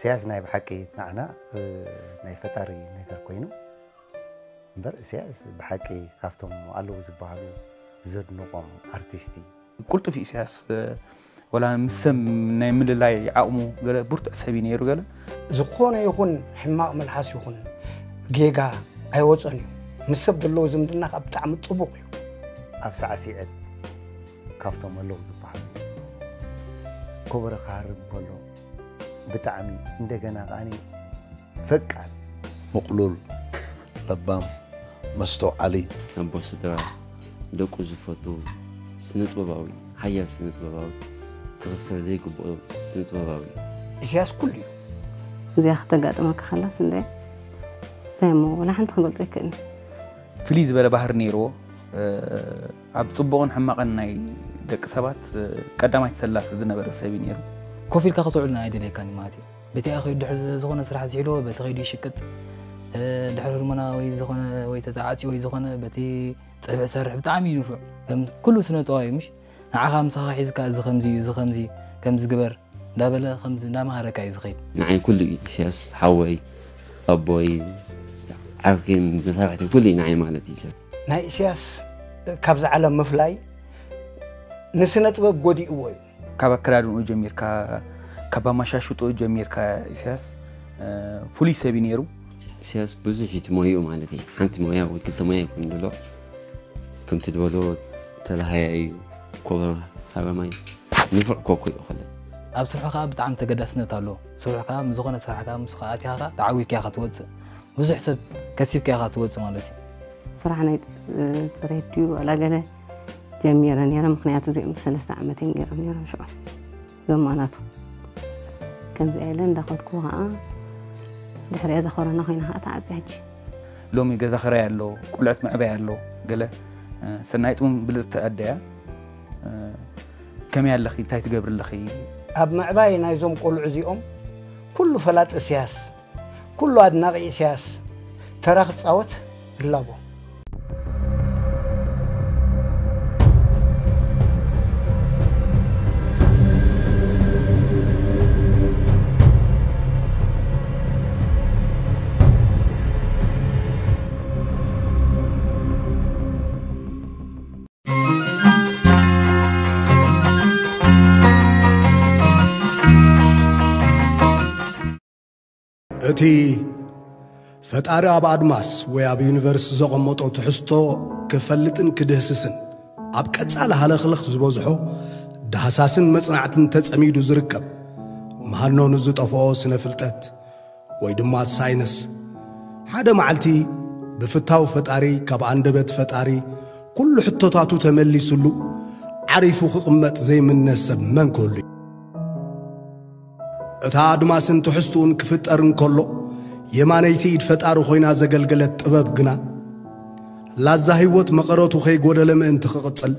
ኢሳያስ ናይ ብሓቂ ንዓና፣ እ፣ ናይ ፈጣሪ ነገር ኮይኑ እምበር፣ ኢሳያስ ብሓቂ ካብቶም ኣለዉ ዝበሃሉ ዘድንቖም ኣርቲስት እዩ። ቁልጡፍ እዩ ኢሳያስ፣ እ፣ ወላ ምስ ሰብ ናይ ምልላይ ዓቕሙ ገለ ብርቱዕ ሰብ እዩ ነይሩ ገለ። ዝኾነ ይኹን ሕማቕ መልሓስ ይኹን ጌጋ ኣይወጾን እዩ። ምስ ሰብ ዘለዎ ዝምድና ከኣ ብጣዕሚ ጥቡቕ እዩ። ኣብ ሳዕሲዕት ካብቶም ኣለዉ ዝበሃሉ ኮበረ ክሃርም ከሎ ብጣዕሚ እንደገና ከኣኒ ፈቃር። ምቕሉል፣ ለባም፣ መስተውዓሊ። ኣቦ ስድራ፣ ደቁ ዝፈቱ ስነ ጥበባዊ፣ ሓያል ስነ ጥበባዊ፣ ክኽሰር ዘይግብኦ ስነ ጥበባዊ። ኢሳያስ ኩሉ እዩ። እዚኣ ከተጋጥመካ ከላስ እንደ እንታይ እሞ ወላ ሓንቲ ክገልጾ ኣይክእልን። ፍልይ ዝበለ ባህሪ ነይርዎ። እ፣ ኣብ ጽቡቕን ሕማቕን ናይ ደቂ ሰባት፣ እ፣ ቀዳማይ ተሰላፊ ዝነበረ ሰብ እዩ ነይሩ። ኮፍ ኢልካ ክትውዕል ኣይደልየካን እዩ ማለት እዩ። በቲ ኣኺሉ ድሕሪ ዝኾነ ስራሕ ዝሕልዎ በቲ ከይዱ ይሽቅጥ፣ እ፣ ድሕሪ ህርሞና ወይ ዝኾነ ወይ ተተዓጽዩ ወይ ዝኾነ በቲ ጸብሒ ሰርሕ ብጣዕሚ እዩ ንፉዕ። ከም ኩሉ ስነ ጥበባዊ ምሽ ንዓኻ ምሳኻ ሒዝካ እዚ ከምዚ እዩ፣ እዚ ከምዚ እዩ፣ ከምዚ ግበር እንዳበለ ከምዚ እንዳመሃረካ እዩ ዝኸይድ። ንዓይ ኩሉ እዩ ኢሳያስ ሓወይ፣ ኣቦይ፣ ዓርኪን መሳርሕተይ ኩሉ እዩ ንዓይ ማለት እዩ ኢሳያስ። ናይ ኢሳያስ ካብዛ ዓለም ምፍላይ ንስነ ጥበብ ጎዲእዎ እዩ። ካብ ኣከዳድንኡ ጀሚርካ፣ ካብ ኣመሻሽጥኡ ጀሚርካ ኢሳያስ፣ እ፣ ፍሉይ ሰብ እዩ ነይሩ። ኢሳያስ ብዙሕ እዩ እቲ ሞያኡ ማለት እዩ። ሓንቲ ሞያ ወይ ክልተ ሞያ ይኮን ዘሎ። ከምቲ ዝበሎ ተላሃያ እዩ፣ ኮበ ሃረማይ፣ ንፉዕ ኮኮ እዩ ከለ። ኣብ ስርሑ ከኣ ብጣዕሚ ተገዳስነት ኣለዎ። ስርሑ ከኣ ምስ ዝኾነ ስራሕ ከኣ ምስ ከኣ ኣቲኻ ከኣ ተዓዊትካ ኢኻ ትወጽእ። ብዙሕ ሰብ ከሲብካ ኢኻ ትወጽእ ማለት እዩ። ስራሕ ናይ ጽ-፣ ጽሬት ድዩ ዋላ ገለ ጀሚረ ነይረ። ምኽንያቱ እዚኦም ሰለስተ ዓመት እዮም ገይሮም ነይሮም ሽዑ። እዞም ማናቱ። ከምዚኣ ኢለ እንዳኸድኩ ኸዓ ድሕሪኣ እዛ ኮሮና ኮይና ኸዓ ተዓጽያ ሕጂ። ሎሚ ገዛ ኽራይ ኣሎ፣ ቆልዑት መዕባይ ኣሎ፣ ገለ፣ እ፣ ሰናይት እውን ብልጽቲ ኣደ እያ። እ፣ ከመይ ኣለኺ? እንታይ ትገብሪ ኣለኺ? ኣብ ምዕባይ ናይዞም ቆልዑ እዚኦም ኩሉ ፈላጥ ኢሳያስ፣ ኩሉ ኣድናቒ ኢሳያስ ተራ ክጻወት እላቦ። እቲ ፈጣሪ ኣብ ኣድማስ ወይ ኣብ ዩኒቨርስ ዘቐመጦ ትሕዝቶ ክፈልጥን ክድህስስን ኣብ ቀጻሊ ሃለኽለኽ ዝበዝሖ ዳህሳስን መጽናዕትን ተጸሚዱ ዝርከብ፣ ምሃኖ ንዝጠፍኦ ስነ ፍልጠት ወይ ድማ ሳይንስ፣ ሓደ መዓልቲ ብፍታው ፈጣሪ ካብ ኣንደበት ፈጣሪ ኩሉ ሕቶታቱ ተመሊሱሉ ዓሪፉ ክቕመጥ ዘይምነ ሰብ መን ክህሉ እዩ? እታ ኣድማስን ትሕዝትኡን ክፍጠር እንከሎ፣ የማነይቲ ኢድ ፈጣሪ ኮይና ዘገልገለት ጥበብ ግና፣ ላዛ ህይወት መቐረቱ ከይጎደለ ምእንቲ ክቕጽል፣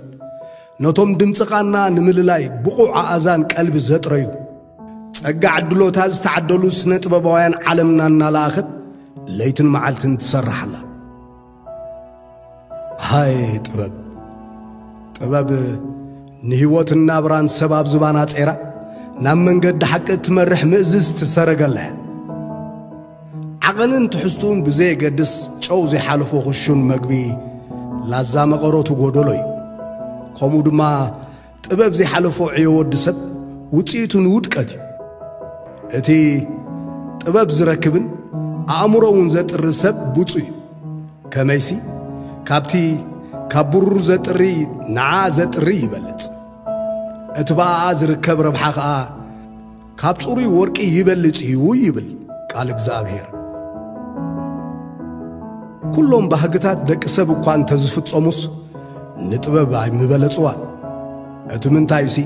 ነቶም ድምጺ ቃና ንምልላይ ብቑዕ ኣእዛን ቀልቢ ዘጥረዩ፣ ጸጋ ዕድሎታ ዝተዓደሉ ስነ ጥበባውያን ዓለምና እናለኣኸት ለይትን መዓልትን ትሰርሕ ኣላ። ሃይ ጥበብ! ጥበብ ንህይወትን ናብራን ሰብ ኣብ ዝባና ጼራ ናብ መንገዲ ሓቂ እትመርሕ ምእዝዝቲ ሰረገላ እያ። ዓቐንን ትሕዝትኡን ብዘየገድስ ጨው ዘይሓለፎ ክሹን መግቢ ላዛ መቐረቱ ጎደሎ እዩ። ከምኡ ድማ ጥበብ ዘይሓለፎ ዕዮ ወዲ ሰብ ውጽኢቱ ንውድቀት እዩ። እቲ ጥበብ ዝረክብን ኣእምሮ እውን ዘጥሪ ሰብ ብፁዕ እዩ። ከመይሲ ካብቲ ካብ ብሩር ዘጥሪ ንዓ ዘጥሪ ይበልጽ። እቲ ብኣኣ ዝርከብ ረብሓ ኸኣ ካብ ጽሩይ ወርቂ ይበልጽ እዩ ይብል ቃል እግዚኣብሔር። ኩሎም ባህግታት ደቂ ሰብ እኳ እንተ ዝፍጸሙስ ንጥበብ ኣይምበለጽዋን። እቲ ምንታይሲ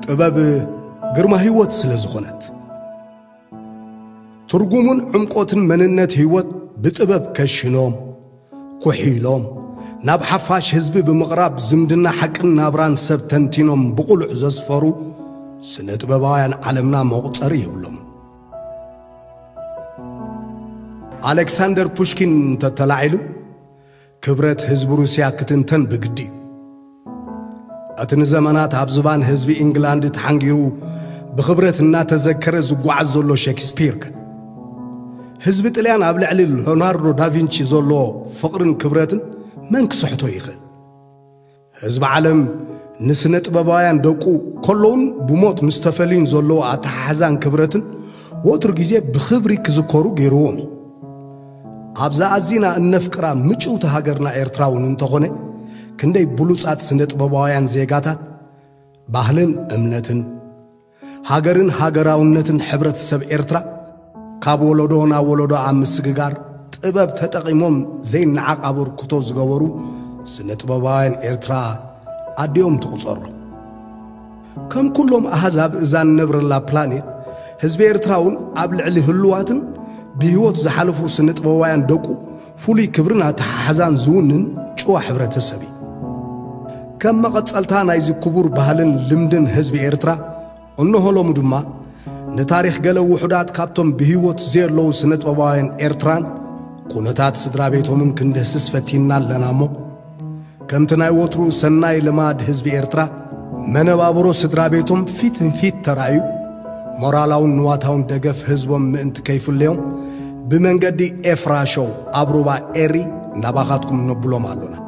ጥበብ ግርማ ህይወት ስለ ዝኾነት። ትርጉሙን ዕምቆትን መንነት ህይወት ብጥበብ ከሽኖም፣ ኩሒሎም፣ ናብ ሓፋሽ ህዝቢ ብምቕራብ ዝምድና ሓቅን ናብራን ሰብ ተንቲኖም ብቕሉዕ ዘስፈሩ ስነ ጥበባውያን ዓለምና መቑጸሪ የብሎምን። ኣሌክሳንደር ፑሽኪን እንተተላዒሉ፣ ክብረት ህዝቢ ሩስያ ክትንተን ብግዲ እዩ። እቲ ንዘመናት ኣብ ዝባን ህዝቢ ኢንግላንድ ተሓንጊሩ ብኽብረት እናተዘከረ ዝጓዓዝ ዘሎ ሸክስፒር ከ? ህዝቢ ጥልያን ኣብ ልዕሊ ሎናርዶ ዳቪንቺ ዘለዎ ፍቕርን ክብረትን መን ክስሕቶ ይኽእል? ህዝቢ ዓለም ንስነ ጥበባውያን ደቁ ከለውን ብሞት ምስ ተፈልዩን ዘለዎ ኣተሓሕዛን ክብረትን ወትሩ ግዜ ብኽብሪ ክዝከሩ ገይርዎም እዩ። ኣብዛ ኣዚና እነፍቅራ ምጭውቲ ሃገርና ኤርትራ እውን እንተኾነ ክንደይ ብሉጻት ስነ ጥበባውያን ዜጋታት ባህልን እምነትን ሃገርን ሃገራውነትን ሕብረተሰብ ኤርትራ ካብ ወለዶ ናብ ወለዶ ኣብ ምስግጋር ጥበብ ተጠቒሞም ዘይነዓቕ ኣበርክቶ ዝገበሩ ስነ ጥበባውያን ኤርትራ ኣዲኦም ትቑጸሮም። ከም ኩሎም ኣሃዛብ እዛ ንነብረላ ፕላኔት ህዝቢ ኤርትራ እውን ኣብ ልዕሊ ህልዋትን ብህይወት ዝሓለፉ ስነ ጥበባውያን ደቁ ፍሉይ ክብርን ኣተሓሕዛን ዝውንን ጭዋ ሕብረተሰብ እዩ። ከም መቐጸልታ ናይዚ ክቡር ባህልን ልምድን ህዝቢ ኤርትራ እንሆ ሎሚ ድማ ንታሪኽ ገለ ውሑዳት ካብቶም ብህይወት ዘየለዉ ስነ ጥበባውያን ኤርትራን ኩነታት ስድራ ቤቶምን ክንድህስስ ፈቲንና ኣለና እሞ ከምቲ ናይ ወትሩ ሰናይ ልማድ ህዝቢ ኤርትራ መነባብሮ ስድራ ቤቶም ፊት ንፊት ተራእዩ ሞራላውን ንዋታውን ደገፍ ህዝቦም ምእንቲ ከይፍለዮም ብመንገዲ ኤፍራ ሾው ኣብ ሩባ ኤሪ ናባኻትኩም ነብሎም ኣሎና።